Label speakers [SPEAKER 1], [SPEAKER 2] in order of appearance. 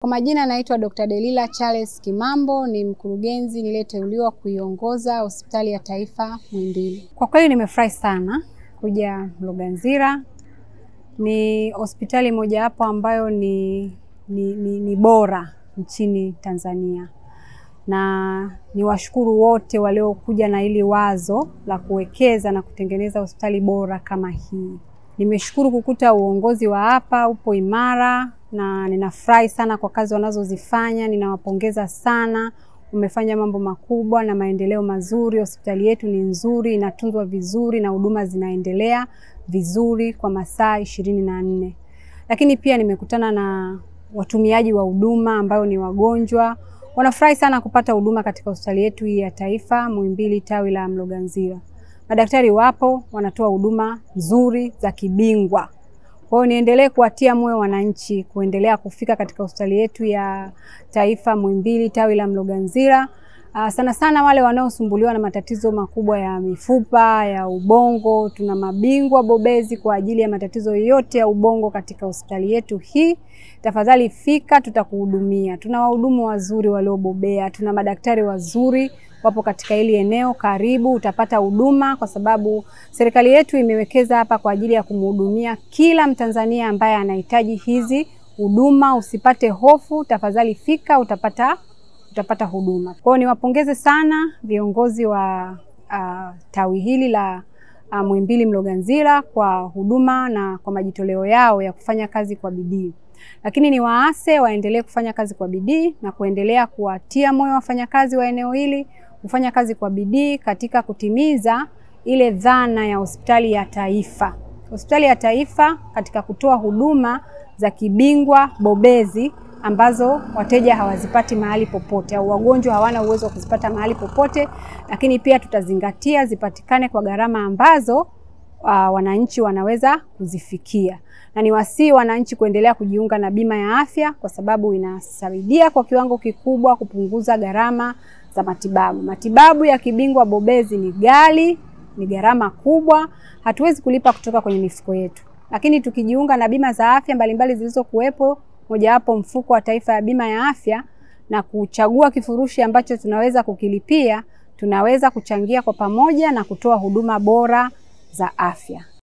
[SPEAKER 1] Kwa majina naitwa Dr. Delila Charles Kimambo, ni mkurugenzi niliyeteuliwa kuiongoza Hospitali ya Taifa Muhimbili. Kwa kweli nimefurahi sana kuja Mloganzila. Ni hospitali mojawapo ambayo ni bora nchini Tanzania. Na niwashukuru wote waliokuja na hili wazo la kuwekeza na kutengeneza hospitali bora kama hii. Nimeshukuru kukuta uongozi wa hapa upo imara na ninafurahi sana kwa kazi wanazozifanya, ninawapongeza sana. Umefanya mambo makubwa na maendeleo mazuri. Hospitali yetu ni nzuri, inatunzwa vizuri na huduma zinaendelea vizuri kwa masaa 24. Lakini pia nimekutana na watumiaji wa huduma ambao ni wagonjwa. Wanafurahi sana kupata huduma katika hospitali yetu hii ya Taifa Muhimbili tawi la Mloganzila. Madaktari wapo, wanatoa huduma nzuri za kibingwa. Kwa hiyo niendelee kuwatia moyo wananchi kuendelea kufika katika hospitali yetu ya Taifa Muhimbili tawi la Mloganzila. Sana sana wale wanaosumbuliwa na matatizo makubwa ya mifupa, ya ubongo. Tuna mabingwa bobezi kwa ajili ya matatizo yote ya ubongo katika hospitali yetu hii. Tafadhali fika, tutakuhudumia. Tuna wahudumu wazuri waliobobea, tuna madaktari wazuri wapo katika hili eneo. Karibu, utapata huduma kwa sababu serikali yetu imewekeza hapa kwa ajili ya kumhudumia kila Mtanzania ambaye anahitaji hizi huduma. Usipate hofu, tafadhali fika, utapata huduma. Kwa hiyo niwapongeze sana viongozi wa tawi hili la Muhimbili Mloganzila kwa huduma na kwa majitoleo yao ya kufanya kazi kwa bidii. Lakini ni waase waendelee kufanya kazi kwa bidii na kuendelea kuwatia moyo wafanyakazi wa eneo hili kufanya kazi kwa bidii katika kutimiza ile dhana ya hospitali ya taifa. Hospitali ya taifa katika kutoa huduma za kibingwa bobezi ambazo wateja hawazipati mahali popote au wagonjwa hawana uwezo wa kuzipata mahali popote, lakini pia tutazingatia zipatikane kwa gharama ambazo wananchi wanaweza kuzifikia. Na niwasihi wananchi kuendelea kujiunga na bima ya afya kwa sababu inasaidia kwa kiwango kikubwa kupunguza gharama za matibabu. Matibabu ya kibingwa bobezi ni ghali, ni gharama kubwa, hatuwezi kulipa kutoka kwenye mifuko yetu. Lakini tukijiunga na bima za afya mbalimbali zilizokuwepo, mojawapo mfuko wa taifa ya bima ya afya, na kuchagua kifurushi ambacho tunaweza kukilipia, tunaweza kuchangia kwa pamoja na kutoa huduma bora za afya.